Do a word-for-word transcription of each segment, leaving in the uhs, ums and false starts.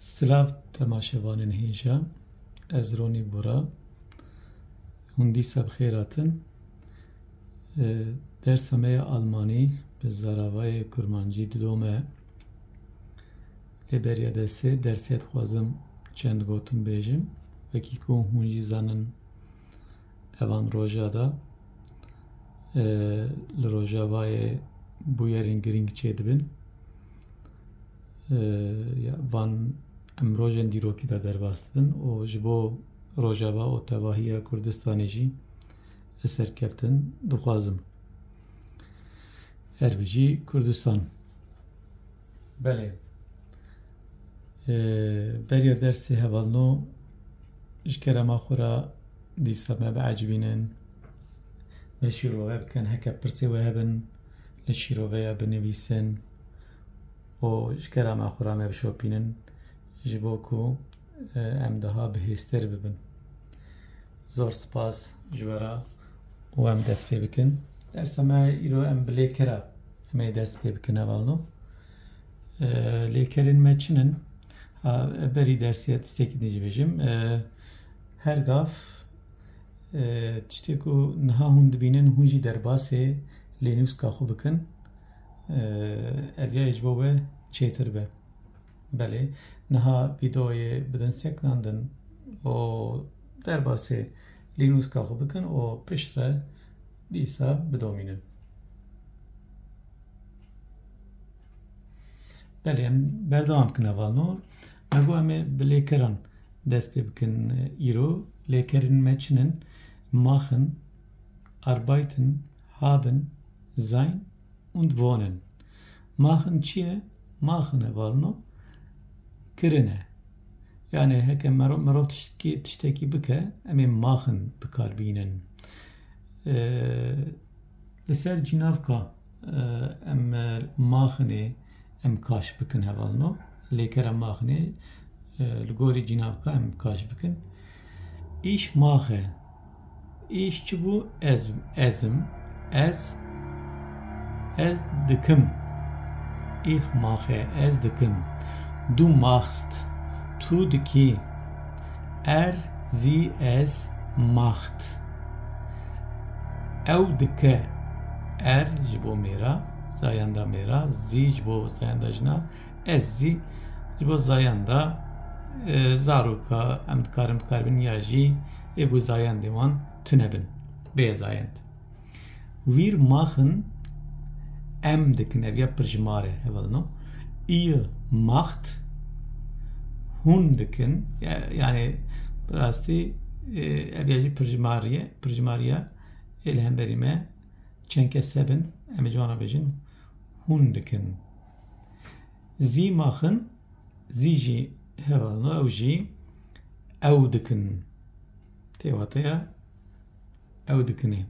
Silav temaşevanên hêja, ez Ronî Bora. Hûn dîsa bi xêr hatin. E, dersa me ya Almanî bi zaravayê Kurmancî didome. Lê beriya destê dersê dixwazim çend gotin bêjim. Wekî ku hûn jî zanin, evan roja da, e, li Rojavayê bûyerên girîng çêdibin. E, ya, van em rojên dîrokî de derbas dibin û ji bo Rojava û tevahiya Kurdistanê jî ez serkeftin dixwazim. Her bijî Kurdistan. Belê. E, beriya dersê hevalno ji kerema xwe re dîsa me biecibînin, me şîrove bikin, heke pirsê we hebin, li şîroveya binivîsin û ji kerema xwe re me bişopînin, ji bo ku, e, em daha bihêztir bibin. Zor spas ji we re û em dest pê bikin. Dersa me îro em bi lêkera em ê dest pê bikin hevalno. E, lêkerên me çi nin? Ha, berî dersê tiştekî din jî bêjim. E, her gav, e, tiştê ku niha hûn dibînin, hûn jî derbasê lênûska xwe bikin. E, ev ya ji bo we çêtir be. Belê, niha vîdeoyê bidin sekinandin û derbasê lênûska xwe bikin û piştre dîsa bidomînin. Belê, em berdewam bikin hevalno. Me got em ê bi lêkeran dest pê bikin îro. Lêkerên me çi nin? Machen, arbeiten, haben, sein und wohnen. Machen çi ye? Machen hevalno kirin e. Yani heke mero-, merov tiştekî, tiştekî bike, em ê machen bi kar bînin. E, li ser cînavka, e, em, e, machenê em kaş bikin hevalno. Lêkera machenê, e, li gorî cînavka em kaş bikin. Ich mache. Ich çi bû? Ez, ez im. Ez, ez dikim. Ich mache, ez dikim. Du machst, tu dikî. Er, sie, es macht. Ew dike. Er ji bo mêra, zayenda mêra, sie ji bo zayenda jina, es, sie ji bo zayenda, e, zaroka, em dikarin bikarbin ya jî ê ku zayendê wan tune bin, bê zayend. Wir machen, em dikin, ev ya pirjimar e, hevalno. Ihr macht, hûn dikin, ya-, yani, bi rastî, e, ev ya jî pirjimarî ye, pirjimariya ê li hemberî me çend kes hebin, em ê ji wan re bêjin, hûn dikin. Sie machen, sie jî hevalno, ew jî ew dikin. Tê wateya ew dikinê.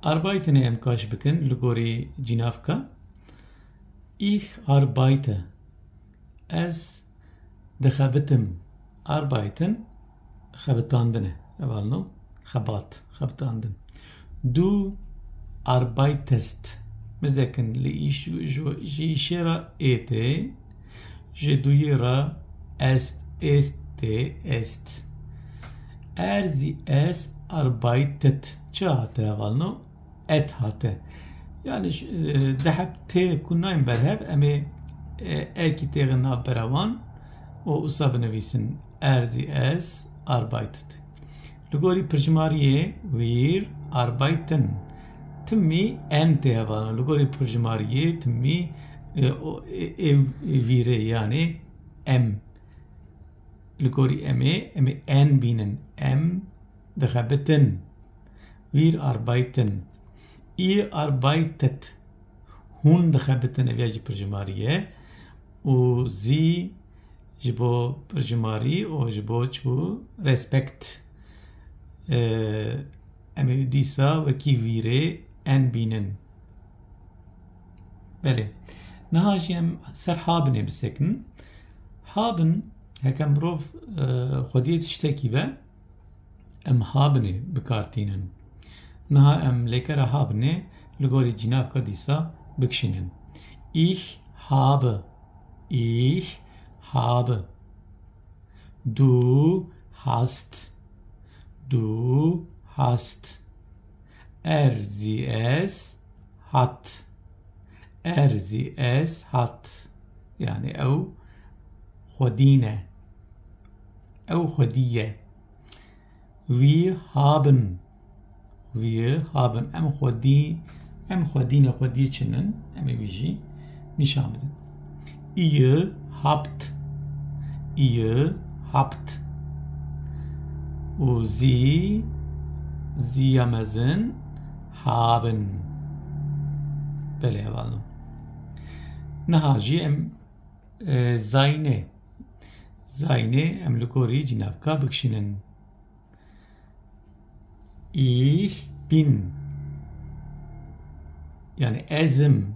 Arbeiten ê em kaş bikin li gorî cînavka. Ich arbeite. Ez dixebitim. Arbeiten, xebitandin e. Hevalno, xebat, xebitandin. Du arbeitest. Bizekin li îş, ji, ji îşê re ê tê, ji duyê re est, est tê, est. Er, sie, es arbeitet. Çi hate hevalno? Et hate. Yani ş-, e, deheb tê ku nayên berhev, em ê, e, ekî têxin nav berewan û usa binivîsin. Er, sie, es arbeitet. Li gorî pirjimariyê wir arbeiten. Timî en tê hevalno. Li gorî pirjimariyê timî, e, o, e, ê vîrê, yani em. Li gorî em ê, em ê en bînin. Em dixebitin. Wir arbeiten. Ihr arbeitet. Hûn dixebitin, ev ya jî pirjimarî ye. Û sie ji bo pirjimarî û ji bo çi bû? Respekt. Ee, em ê dîsa wekî vîrê en bînin. Belê. Niha jî em ser habinê bisekinin. Haben, heke mirov, e, xwediyê tiştekî be, em habinê bi kar tînin. Niha em lêkera habinê li gorî cînavka dîsa bikişînin. Ich habe, ich habe. Du hast. Du hast. Er, sie, es hat. Er, sie, es hat. Yani ew xwedî ne. Ew xwedî ye. Wir haben. Wir haben. Em xwedî, em xwedî ne, xwedî çi nin? Em ê wî jî nîşan bidin. Ihr habt. Ihr habt. Û sie, sie ya mezin, haben. Belê, hevalno. Niha jî em, e, seine. Seine em li gorî cînavka bikişînin. Ich bin. Yani ez im.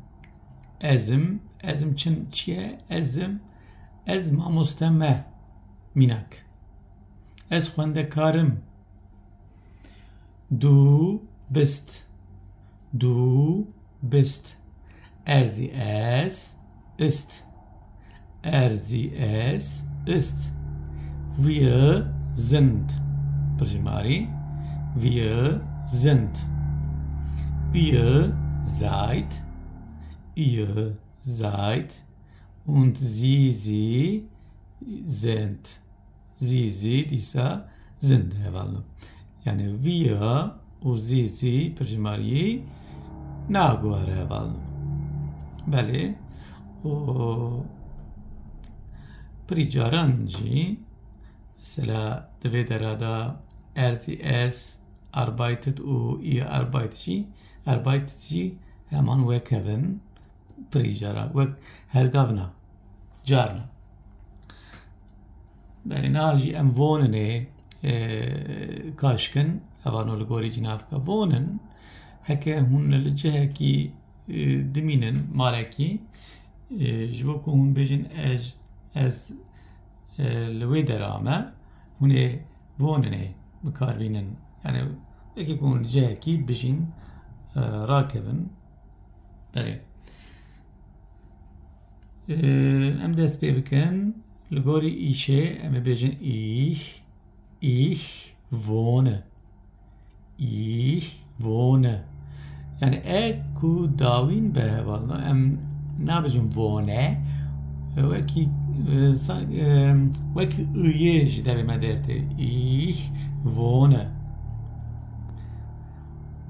Ez im. Ez im çin çi ye? Ez im. Ez mamoste me. Mînak. Ez xwendekar im. Du bist. Du bist. Er, sie, es ist. Er, sie, es ist. Wir sind. Pirjimarî. Wir sind. Ihr seid. Ihr seid. Und sie, sie sind. Sie, sie dîsa sind, hevalno. Yani wir û sie, sie pirjimariyê naguhere, hevalno. Belê. Û pirî caran jî, mesela, di vê dera de er, sie, es arbeitet û ihr arbeitet jî, arbeitet jî heman wek hev in. Pirî cara wek hergavna, carna. Belê, niha jî em wohnen ê, e, kaşkin, hevalno, li gorî cînavka wohnen, heke hûn li cihekî, e, dimînin, malekî, e, ji bo ku hûn bêjin ez, ez, e, li wê dera me, hûn ê wohnen ê bikar bînin. Yani, wekî ku hûn li cihekî bijîn, e, rakevin, Belê. Ee, em dest pê bikin. Li gorî îşê em ê bêjin ich, ich wohne. Ich wohne. Yani e ku dawîn be, hevalno, em nabêjin wohne. Wekî, e, sa-, e, wekî iyê ji devê me dertê. Ich wohne.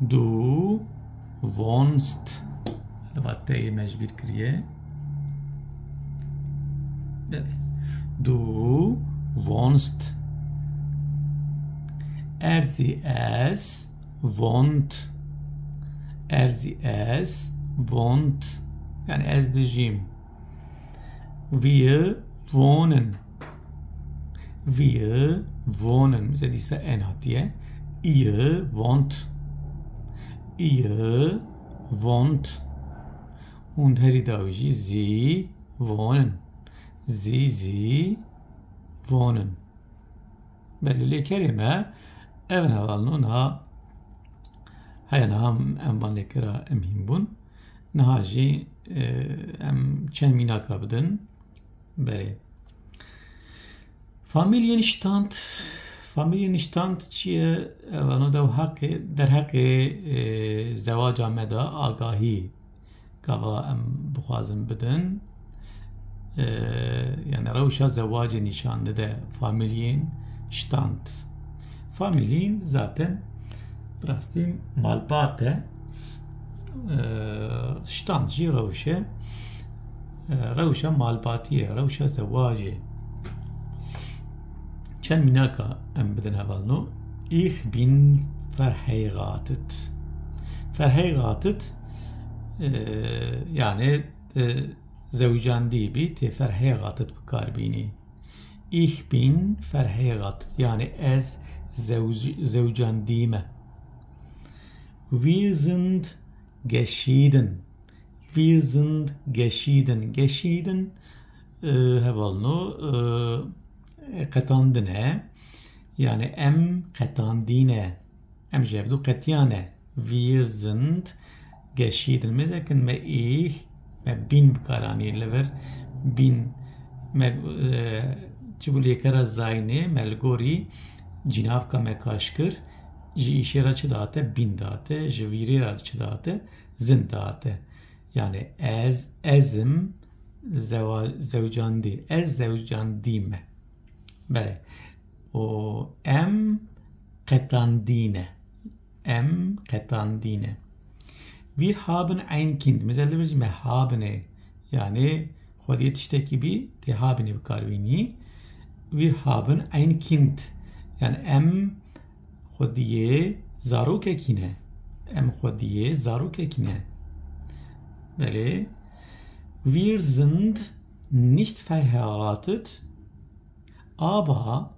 Du wohnst. Li va teyê me ji bîr kiriye. Belê. Du wohnst. Er, sie, es wohnt. Er, sie, es wohnt. Yani ez dijîm. Wir wohnen. Wir wohnen. Bize dîsa en hatiye. Ihr wohnt. Ihr wohnt. Und herî dawî jî, sie wohnen. Sie, sie wohnen. Belê, lêkerê me ev in, hevalno, niha heya niha em van lêkera em hîn bûn. Niha jî, e, em çend mînaka bidin. Belê. Familienstand, Familienstand çi ye? Ev ano derheqê, derheqê, e, zewaca me de agahî gava em bixwazin bidin. E, yani rewşa zewacê nîşan dide Familienstand. Familien zaten bi rastî malbat e. E, stand jî rewş e. E, rewşa malbatiyê, rewşa zewacê. Çend mînaka em bidin hevalno. Ich bin verheiratet. Verheiratet, e, yani, e, zewicandî bî, tê verheiratet bi kar bînî. Ich bin verheiratet, yani ez zewc-, zewicandî me. Wir sind geschieden. Wir sind geschieden. Geschieden, e, hevalno, e, qetandin e. Yani em qetandî ne. Em ji hevdu qetiya ne. Wir sind geschieden. Mêzekin me ich, me bin bi kar anî li vir. Bin, me, e, çi bû lêkera zayînê, me li gorî cînavka me kaş kir, ji îşê re çi dihate? Bin dihate, ji vîrê re çi dihate? Zin dihate. Yani ez, ez im zewa-, zewcandî, ez zewcandî me. Belê. Û em qetandî ne. Em qetandî ne. Wir haben ein Kind. Mesela li vir jî me haben e. Yani xwediyê tiştekî bî, tê haben e bi kar bînî. Wir haben ein Kind. Yani em xwediyê zarokekî ne. Em xwediyê zarokekî ne. Belê. Wir sind nicht verheiratet, aber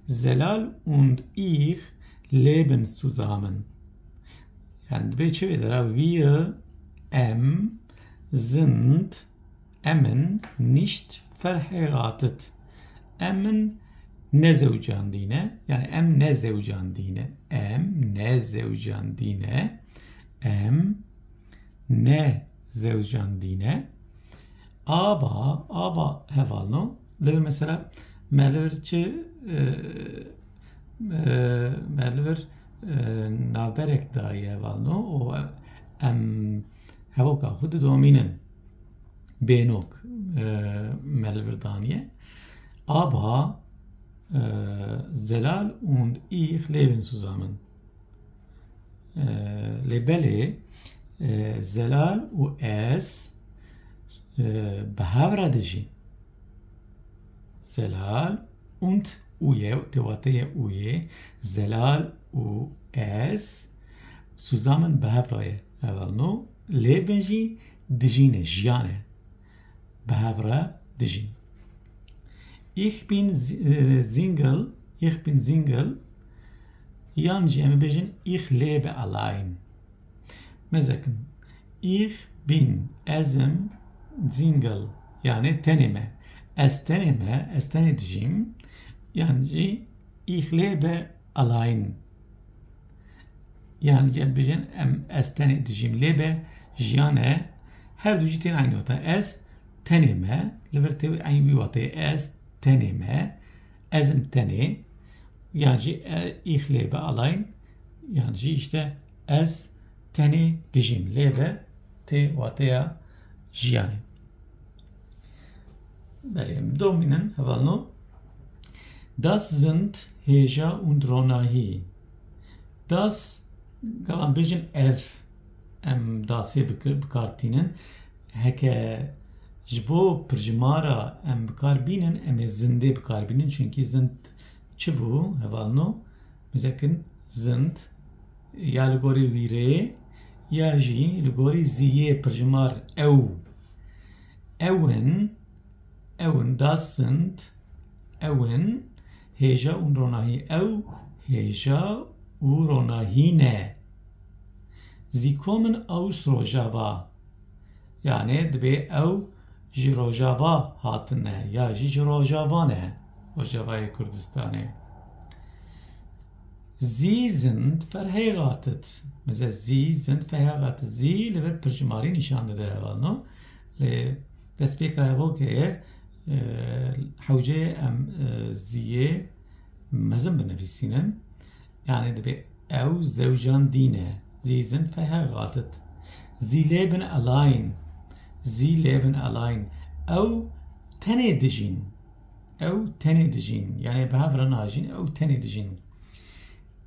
Zelal und ich leben zusammen. Yani dibê çi vê dera? Wir, em, sind, em in, nicht verheiratet. Em in ne zewcandî ne. Yani em ne zewcandî ne. Em ne zewcandî ne. Em ne zewcandî ne. Aber, aber hevalno. Li vir mesela me li vir çi, e, e, me li vir, e, navberek daye hevalno. O em hevoka xwe didomînin. Bênok, e, me li vir daniye. Aber, e, Zelal und ich leben zusammen. E, lê belê, e, Zelal û ez, e, bi hev re dijîn. Zelal und û ye, tê wateyê û yê. Zelal û ez zusammen bi hev re ye. Hevalno, leben jî dijîn e, jiyan e. Bi hev re dijîn. Ich bin si-, e, Single, ich bin Single, yan jî em ê bêjin, ich lebe allein. Mezekin, ich bin, ez im, Single, yani tenê me. Ez tenê me, ez tenê dijîm, yan jî ich lebe allein. Yani em bêjin, em, ez tenê dijîm, lebe jiyan e, her du jî tên eynî wate. Ez tenê me, li vir tê eynî wî wateyê, ez tenê me, ez im tenê, yan jî, e, ich lebe allein, yan jî işte ez tenê dijîm, lebe tê wateya jiyanê. Belê, em domînin hevalno. Das sind Hêja und Ronahî. Das, gava em bêjin ev, em dasê bikir-, bi kar tînin. Heke ji bo pirjimara em bi kar bînin, em ê zindê bi kar bînin. Çünkü zind çi bû, hevalno? Mezekin zind ya li gorî wîrê, ya jî li gorî ziyê pirjimar ew. Ew in, ew in, das sind, ew in, Hêja û Ronahî. Ew Hêja û Ronahî ne. Sie kommen aus Rojava. Yani dibê ew ji Rojava hatine, ya jî ji Rojava ne, Rojavayê Kurdistanê. Sie sind verheiratet. Mesela, Sie sind verheiratet. Sie li vir pirjimarî nîşan dide hevalno. Lê destpêka hevokê ye, e, hewce em, e, Sie'yê mezin binivîsînin. Yani dibê ew zewcandî ne. Sie sind verheiratet. Sie leben allein. Sie leben allein. Ew tenê dijîn. Ew tenê dijîn. Yani bi hev re najîn, ew tenê dijîn.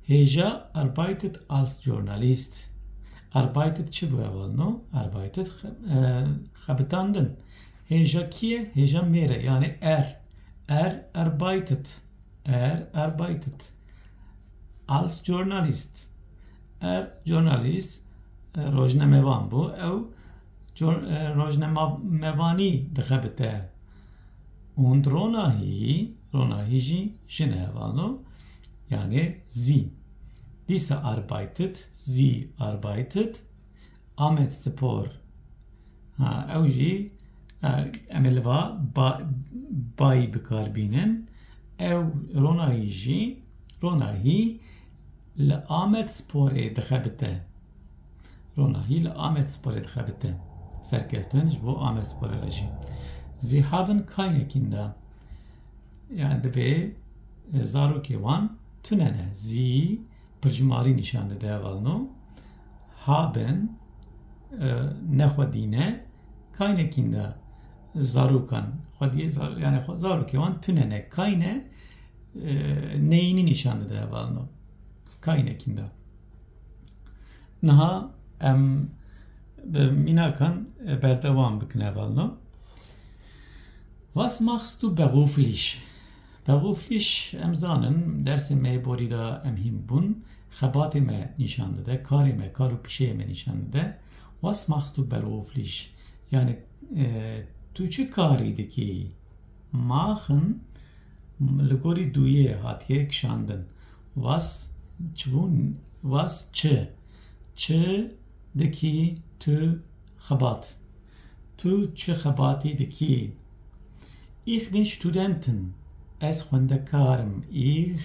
Hêja arbeitet als Journalist. Arbeitet çi bû hevalno? Arbeitet xe-, e, xebitandin. Hêja kî ye? Hêja mêr e. Yani er. Er arbeitet. Er arbeitet als Journalist. Er Journalist, e, rojnamevan bû. Ew jor-, e, rojnamevanî dixebite. Und Ronahî, Ronahî jî jin e hevalno. Yani sie. Dîsa arbeitet, sie arbeitet. Ahmet Spor. Ha, ew jî, e, em ê li va ba-, bay bi kar bînin. Ew Ronahî jî, Ronahî li Ahmet Sporê dixebite. Ronahî li Ahmet Sporê dixebite. Serkeftin ji bo Ahmet Sporê re jî. Sie haben keine Kinder. Yani divê, e, zarokê wan tune ne. Sie pirjimarî nîşan dide hevalno. Haben, e, ne xwedî ne. Keine Kinder, zarokan. Xwediyê zar-, yani xwe-, zarokê wan tune ne. Keine, e, neyînî nîşan dide hevalno. Keine Kinder. Niha em bi mînakan, e, berdewam bikin hevalno. Was machst du beruflich? Beruflich, em zanin, dersê me yê borî de em hîn bûn, xebatê me nîşan dide, karê me, kar û pîşeyê me nîşan dide. Was machst du beruflich? Yani, e, tu çi karî dikî? Machen li gorî duyê hatiye kişandin. Was çi bû? Was çi? Çi dikî tu xebat? Tu çi xebatî dikî? Ich bin Studentin. Ez xwendekar im. Ich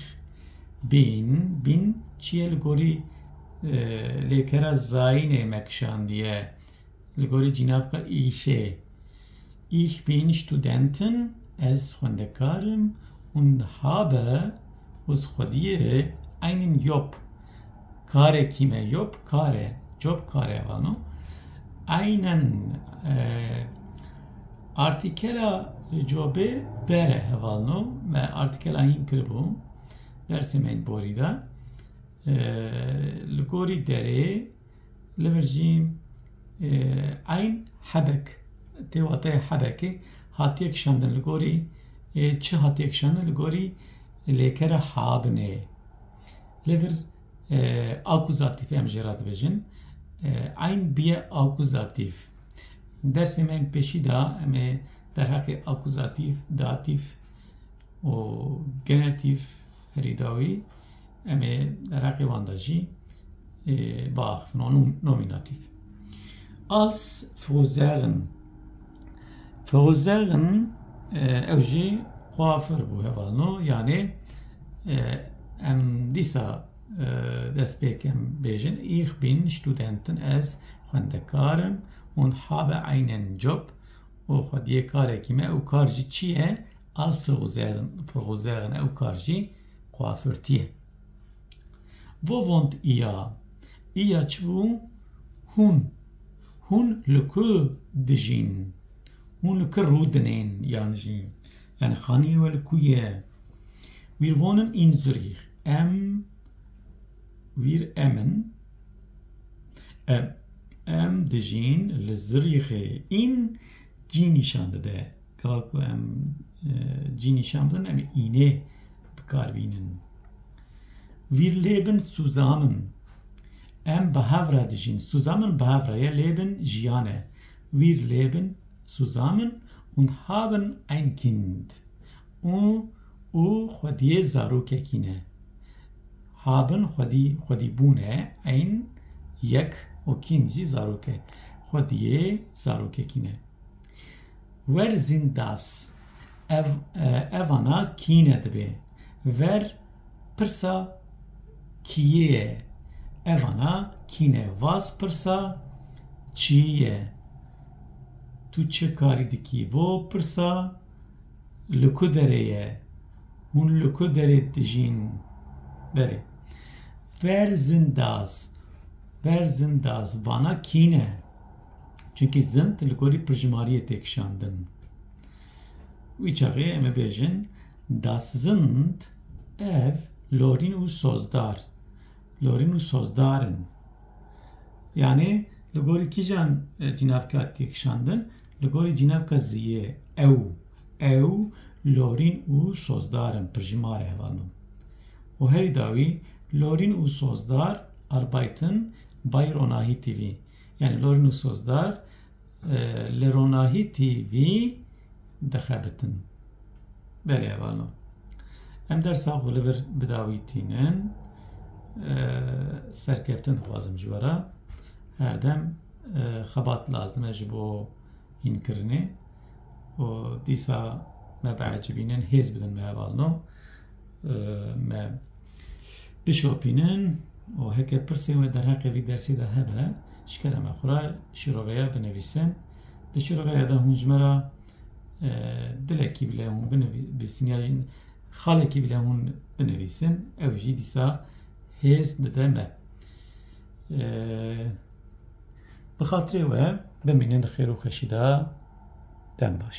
bin, bin çi ye li gorî, e, lêkera zayînê me kişandiye. Li gorî cînavka îşê. Ich bin Studentin, ez xwendekar im, und habe, û ez xwediyê, einen Job. Karekî me, Job kar e, Job kar e hevalno. Einen, e, artîkela Jobê der e hevalno. Me artîkela hîn kiribû. Dersê me yên borî de. E, li gorî derê Li vir jî, e, ein hebek, tê wateyê hebekê hatiye kişandin li gorî, e, çi hatiye kişandin li gorî lêkera habinê. Li vir, e, akuzatîf em jê re dibêjin. E, ein biye akuzatîf. Dersê me yên pêşî de em ê derheqê akuzatîf, datîf, û genetîf herî dawî em ê derheqê wan de jî, e, biaxifin, nom-, nomînatîf. Als Friseurin. Friseurin, e, ew jî kuafir bû hevalno, yanê, e, em dîsa, e, destpêk em bêjin, ich bin Studentin, ez xwendekar im, und habe einen Job, û xwediyê karekî me, ew kar jî çi ye? Als Friseurin, Friseurin, ew kar jî kuafirtî ye. Wo wohnt ihr? Ihr çi bû? Hûn. Hûn li ku dijîn? Hûn li ku rûdinên yan jî? Yani xaniyê we li ku ye? Wir wohnen in Zürich. Em, wir em in. Em, em dijîn li Zurîxê. In cî nîşan dide. Gava ku em, e, cî nîşan bidin, em înê bi kar bînin. Wir leben zusammen. Em bi hev re dijîn. Zusammen bi hev re ye, leben jiyan e. Wir leben zusammen und haben ein Kind. Û, û xwediyê zarokekî ne. Haben xwedî, xwedîbûn e, ein yek û Kind jî zarok e. Xwediyê zarokekî ne. Wer sind das? Ev, e, evana kî ne dibe? Wer pirsa kiyê ye? Evana kî ne? Was pirsa çi ye? Tu çi karî dikî? Wo pirsa li ku derê ye? Hûn li ku derê dijîn? Belê. Wer sind das? Wer sind das? Vana kî ne? Çunkî sind li gorî pirjimariyê tê kişandin. Wî çaxê em ê bêjin, das sind, ev, Lorin û Sozdar. Lorin û Sozdar in. Yanî li gorî kîjan, e, cînavka tê kişandin? Li gorî cînavka ziyê, ew. Ew, Lorin û Sozdar in, pirjimar e hevalno. Û herî dawî, Lorin û Sozdar arbeiten bei Ronahî T V. Yani Lorin û Sozdar, e, li Ronahî T V dixebitin. Belê hevalno. Em dersa xwe li vir bi dawî tînin. E, serkeftin dixwazim ji we re. Her dem, e, xebat lazim e ji bo hînkirinê û dîsa me biecibînin, hêz bidin me hevalno, e, me bişopînin û heke pirsên we derheqê vî dersê de hebe, ji kerema xwe re şîroveya binivîsin. Di şîroveya de hûn ji me re, e, dilekî bile hûn binivîsin ya xalekî bile hûn binivîsin, ew jî dîsa hêz dide me. E, bi xatirê we bimînin di xêr û xweşî de, dem baş.